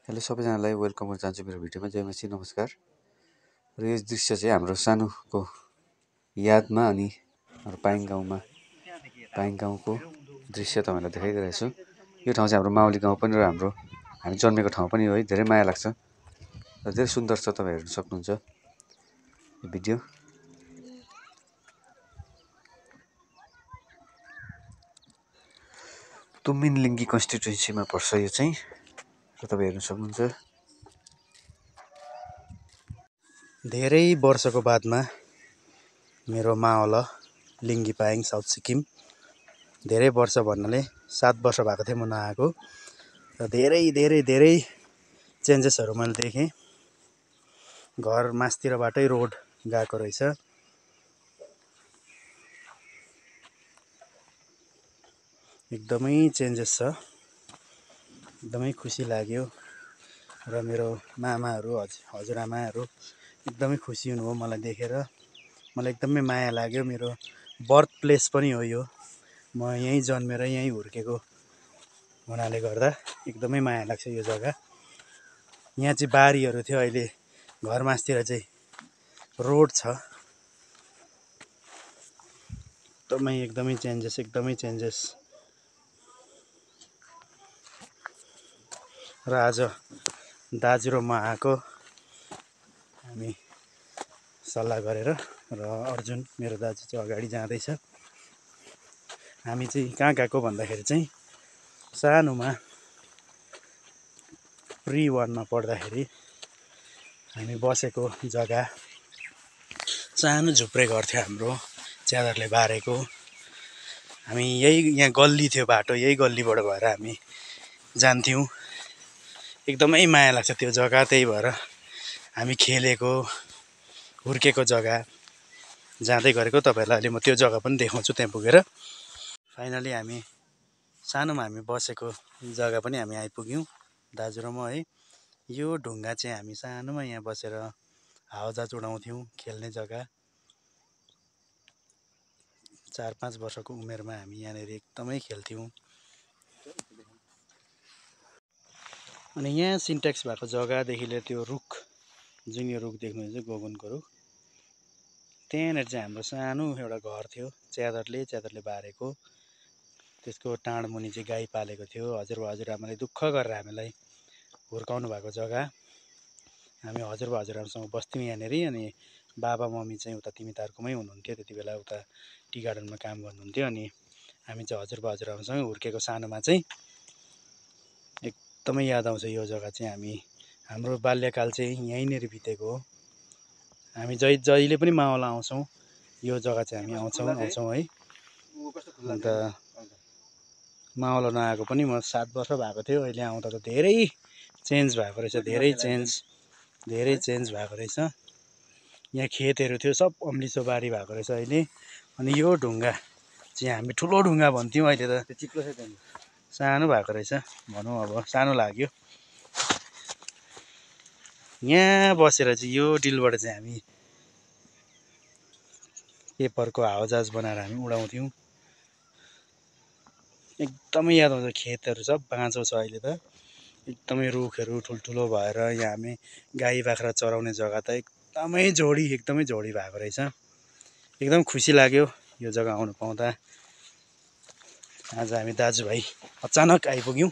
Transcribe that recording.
Hello सबैजनालाई welcome गर्न चाहन्छु मेरो भिडियोमा। जय मसी, नमस्कार। र यो दृश्य चाहिँ हाम्रो सानोको यादमा अनि हाम्रो पाइङ गाउँको दृश्य तपाईँलाई देखाइरहेको छु। यो ठाउँ चाहिँ हाम्रो माउली गाउँ पनि र हामी जन्मेको ठाउँ पनि हो है। धेरै माया लाग्छ र धेरै सुन्दर छ। तपाईँ हेर्न सक्नुहुन्छ यो भिडियो। तुमिनलिङ्गी कन्स्टिट्युन्सीमा पर्छ यो चाहिँ, र तपाईँ हेर्न सक्नुहुन्छ। धेरै वर्षको बादमा मेरो मावल लिङ्गी पाइङ साउथ सिक्किम, धेरै वर्ष भन्नाले 7 वर्ष भएको थियो म नआएको, र धेरै धेरै धेरै चेन्जेसहरू मैले देखेँ। घर मास्तिरबाटै रोड गएको रहेछ। एकदमै चेन्जेस छ, एकदमै खुसी लाग्यो। र मेरो मामाहरू हजुरआमाहरू एकदमै खुसी हुनुभयो मलाई देखेर। मलाई एकदमै माया लाग्यो। मेरो बर्थ प्लेस पनि हो यो, म यहीँ जन्मेर यहीँ हुर्केको हुनाले गर्दा एकदमै माया लाग्छ यो जग्गा। यहाँ चाहिँ बारीहरू थियो, अहिले घर मास्तिर चाहिँ रोड छ। एकदमै चेन्जेस। र आज दाजु र म आएको, हामी सल्लाह गरेर, र अर्जुन मेरो दाजु चाहिँ अगाडि जाँदैछ। हामी चाहिँ कहाँ गएको भन्दाखेरि चाहिँ सानोमा प्री 1 मा पढ्दाखेरि हामी बसेको जग्गा सानो झुप्रे घर थियो हाम्रो, च्यादरले बारेको। हामी यहाँ गल्ली थियो, बाटो यही गल्लीबाट भएर हामी जान्थ्यौँ। एकदमै माया लाग्छ त्यो जग्गा, त्यही भएर हामी खेलेको हुर्केको जग्गा जाँदै गरेको। तपाईँहरूलाई अहिले म त्यो जग्गा पनि देखाउँछु। त्यहाँ पुगेर फाइनली हामी सानोमा हामी बसेको जग्गा पनि हामी आइपुग्यौँ, दाजु र म है। यो ढुङ्गा चाहिँ हामी सानोमा यहाँ बसेर हावाजहाज उडाउँथ्यौँ, खेल्ने जग्गा। 4-5 वर्षको उमेरमा हामी यहाँनिर एकदमै खेल्थ्यौँ। अनि यहाँ सिन्ट्याक्स भएको जग्गादेखि लिएर त्यो रुख, जुन यो रुख देख्नुहुन्छ गोगनको रुख, त्यहाँनिर चाहिँ हाम्रो सानो एउटा घर थियो, च्यादरले बारेको। त्यसको टाँडमुनि चाहिँ गाई पालेको थियो। हजुरआमाले दुःख गरेर हामीलाई हुर्काउनु भएको जग्गा। हामी हजुरआमासँग बस्थ्यौँ यहाँनिर। अनि बाबा मम्मी चाहिँ उता तिमीतारकोमै हुनुहुन्थ्यो त्यति बेला, उता टी गार्डनमा काम गर्नुहुन्थ्यो। अनि हामी चाहिँ हजुरआमासँगै हुर्केको। सानोमा चाहिँ एकदमै याद आउँछ यो जग्गा चाहिँ। हाम्रो बाल्यकाल चाहिँ यहीँनिर बितेको हो। हामी जहिले पनि मावल आउँछौँ, यो जग्गा चाहिँ हामी आउँछौँ है। अन्त मावल नआएको पनि म 7 वर्ष भएको थियो। अहिले आउँदा त धेरै चेन्ज भएको रहेछ, धेरै चेन्ज भएको रहेछ। यहाँ खेतहरू थियो, सब अम्लिसो बारी भएको रहेछ अहिले। अनि यो ढुङ्गा चाहिँ हामी ठुलो ढुङ्गा भन्थ्यौँ, अहिले त चिप्लो छ, सानो भएको रहेछ भनौँ। अब सानो लाग्यो। यहाँ बसेर चाहिँ यो डिलबाट चाहिँ हामी पेपरको हावाजहाज बनाएर हामी उडाउँथ्यौँ। एकदमै याद आउँछ। खेतहरू सब बाँझो छ अहिले त, एकदमै रुखहरू ठुल्ठुलो भएर यहाँ हामी गाई बाख्रा चराउने जग्गा त एकदमै झोडी भएको रहेछ। एकदम खुसी लाग्यो यो जग्गा आउनु पाउँदा। आज हामी दाजुभाइ अचानक आइपुग्यौँ।